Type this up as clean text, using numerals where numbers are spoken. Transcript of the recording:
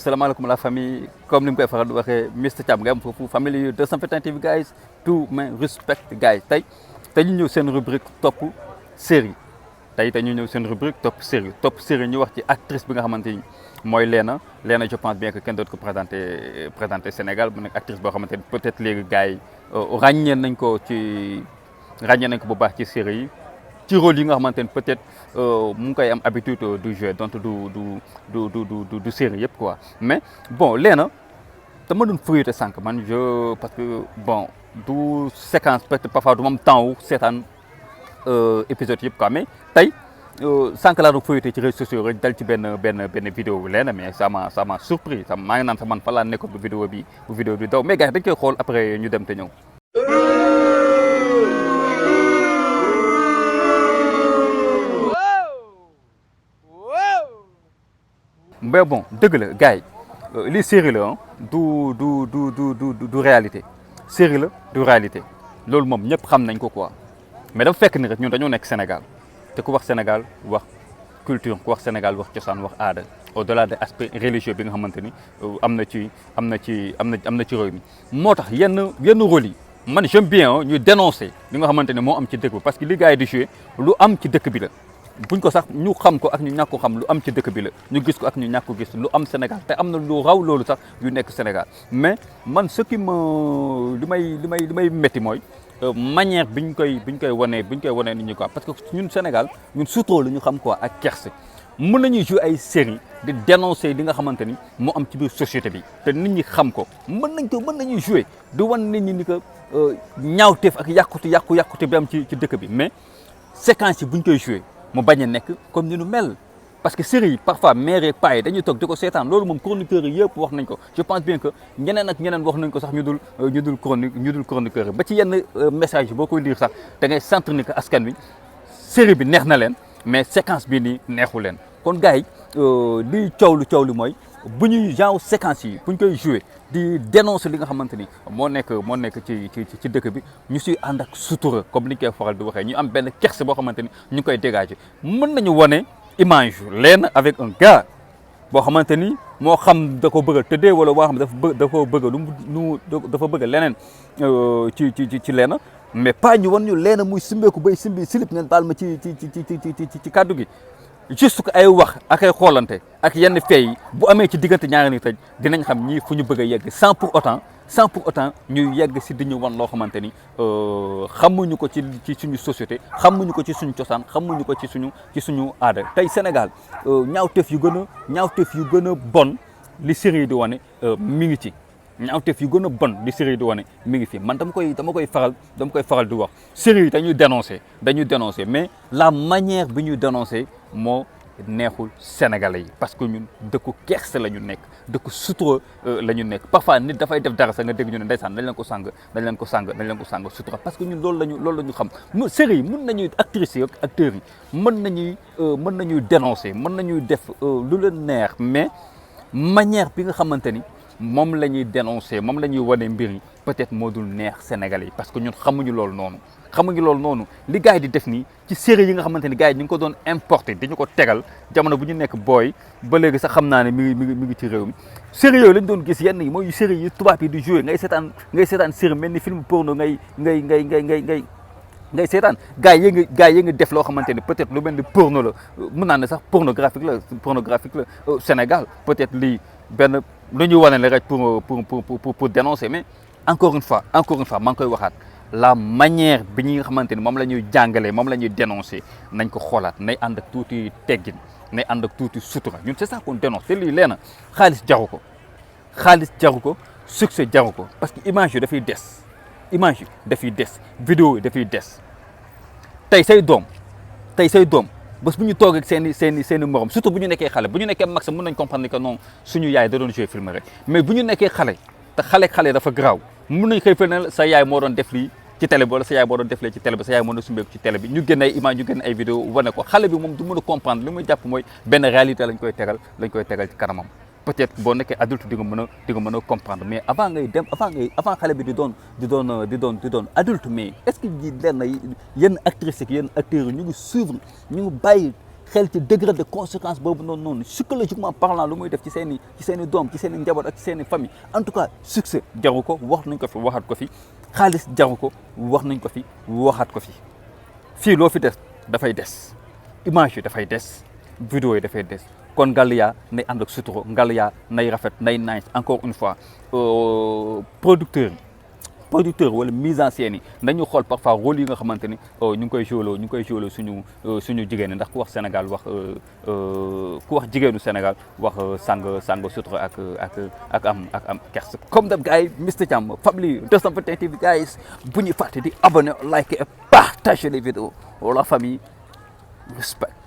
salaamaaleykum la famille comme ni mu koy faral di waxee Mr Thiam nga am foofu famille 221 TV guys tout mais respect guys tey ñu ñëw seen rubrique topp série tey ñu ñëw seen rubrique topp série ñu wax ci actrice bi nga xamante ni mooy Léna je pense bien que kenn dootu ko présenté Sénégal mu nekk actrice boo xamante ni peut-être léegi gars yi ràññee nañ ko bu baax ci série yi ci rôle yi nga xamante ni peut-être mu ngi koy am habitude du jouer donc du série yëpp quoi mais bon Léna dama doon fouillé sànq man parce que bon du séquence peut-être parfois du am temps wu seetaan épisode yëpp quoi mais tey sànq laa doon fouillé ci réseaux sociaux rek dal ci benn vidéo Léna mais ça m'a surpris maa ngi naan sax man fa laa nekkoon bu vidéo bi daw mais gars dañ koy xool après ñu dem te ñëw. mais bon dëgg la gars yi lii série la du réalité série la du réalité loolu moom ñëpp xam nañ ko quoi mais dafa fekk ni rek ñun dañoo nekk Sénégal te ku wax Sénégal wax culture ku wax Sénégal wax cosaan wax aada au-delà de aspect religieux bi nga xamante ni am na ci réew mi moo tax yenn rôle yi man j'aime bien ñuy dénoncer li nga xamante ne moo am ci dëkk bi parce que li gars yi di jouer lu am ci dëkk bi la buñ ko sax ñu xam ko ak ñu ñàkk ko xam lu am ci dëkk bi la ñu gis ko ak ñu ñàkk ko gis lu am Sénégal te am na lu raw loolu sax yu nekk Sénégal mais man ce qui li may métti mooy manière biñ koy wanee nit ñi quoi parce que ñun Sénégal ñun surtout la ñu xam quoi ak kerse mën nañuy jouer ay série di dénoncer li nga xamante ni moo am ci biir société bi te nit ñi xam ko mën nañuy jouer di wan nit ñi ni que ñaawteef ak yàqute bi am ci dëkk bi mais séquence yi buñ koy jouer mu bañ a nekk comme ni nu mel parce que série yi parfois mère et paa yi dañuy toog di ko seetaan loolu moom chroniqueurs yi yëpp wax nañ ko je pense bien que ñeneen ak ñeneen wax nañ ko sax ñu dul chroniqueurs yi ba ci yenn message yi boo koy lire sax da ngay sentir ni que askan wi série bi neex na leen mais séquence bi nii neexu leen kon gars yi liy coow li mooy bu ñuy genre séquence yi bu ñu koy jouer di dénoncer li nga xamante ni moo nekk ci dëkk bi ñu siy ànd ak sutura comme ni ñu koy faral di waxee ñu am benn kerse boo xamante ni ñu koy dégager mën nañu wane image Léna avec un gars boo xamante ni moo xam da ko bëgg a tëddee wala boo xam dafa bëgg leneen ci Léna mais pas ñu wan ñu Léna muy simbeeku bay silip ngeen baal ma ci kàddu gi. juste que ay wax ak ay xoolante ak yenn fee yi bu amee ci diggante ñaari nit rek dinañ xam ñii fu ñu bëgg a yegg sans pour autant ñuy yegg si di ñu wan loo xamante ni xamuñu ko ci suñu société xamuñu ko ci suñu cosaan xamuñu ko ci suñu aada tey Sénégal ñaawteef yu gën a bon li série yi di wane mi ngi ci. ñaawteef yu gën a bon di série yi di wane mi ngi fi man dama koy faral di wax série yi dañuy dénoncer mais la manière bi ñuy dénoncer moo neexul Sénégalais yi parce que ñun dëkku kerse la ñu nekk dëkku sutura la ñu nekk parfois nit dafay def dara sax nga dégg ñu ne ndeysaan dañ leen ko sàng sutura parce que ñun loolu la ñu xam série yi mën nañuy actrices yi ak acteurs yi mën nañuy dénoncer mën nañuy def lu leen neex mais manière bi nga xamante ni moom la ñuy dénoncer moom la ñuy wane mbir yi peut-être moo dul neex Sénégalais yi parce que ñun xamuñu loolu noonu li gars yi di def nii ci série yi nga xamante ni gars yi ñu ngi ko doon importer di ñu ko tegal jamono bu ñu nekk booy ba léegi sax xam naa ne mi ngi ci réew mi série yooyu lañ doon gis yenn yi mooy série yi tubaab yi di jouer ngay seetaan série mel ni film porno ngay seetaan gars yi nga def loo xamante ni peut-être lu mel ni porno la mën naa ne sax pornographique la Sénégal peut-être lii benn lu ñu wane la rek pour dénoncer mais encore une fois maa ngi koy waxaat la manière bi ñi nga xamante ni moom la ñuy jàngalee moom la ñuy dénoncer nañ ko xoolaat nay ànd ak tuuti teggin nay ànd ak tuuti sutura ñun c'est ça qu'on dénonce te lii Léna xaalis jaru ko succès jaru ko parce que image yi dafay des vidéo yi dafay des tey say doom bés bu ñu toog ak seen i morom surtout bu ñu nekkee xale bu ñu nekkee mag sax mën nañ comprendre que non suñu yaay da doon jouer film rek mais bu ñu nekkee xale te xale dafa garaaw mën nañ xëy fël ne sa yaay moo doon def lii ci télé bi wala sa yaay moo doon def lii ci télé bi sa yaay moo doon sumbeeku ci télé bi ñu génn ay image ñu génn ay vidéo wane ko xale bi moom du mën a comprendre li muy jàpp mooy benn réalité lañ koy tegal ci kanamam peut-être boo nekkee adulte di nga mën a comprendre mais avant xale bi di doon adulte mais est-ce que ji lenn yenn actrices ak yenn acteurs yi ñu ngi suivre ñu ngi bàyyi xel ci degré de conséquence boobu noonu psychologiquement parlant lu muy def ci seen i doom ci seen i njaboot ak ci seen i famille en tout cas succès jaru ko wax nañ ko fi waxaat ko fi xaalis jaru ko wax nañ ko fi waxaat ko fi fii loo fi des dafay des image yi dafay des vidéo yi dafay des kon Gallia nay ànd ak sutura Gallia nay rafet nay nice encore une fois producteur wala mise en scène yi nañu xool parfois rôle yi nga xamante ni ñu ngi koy joué suñu jigéen ndax ku wax Sénégal wax ku wax jigéenu Sénégal wax sang sutura ak am kersa comme d'hab gars yi Mr Thiam family 221 TV guys bu ñuy fàtte di abonné like et partager les vidéos la famille respect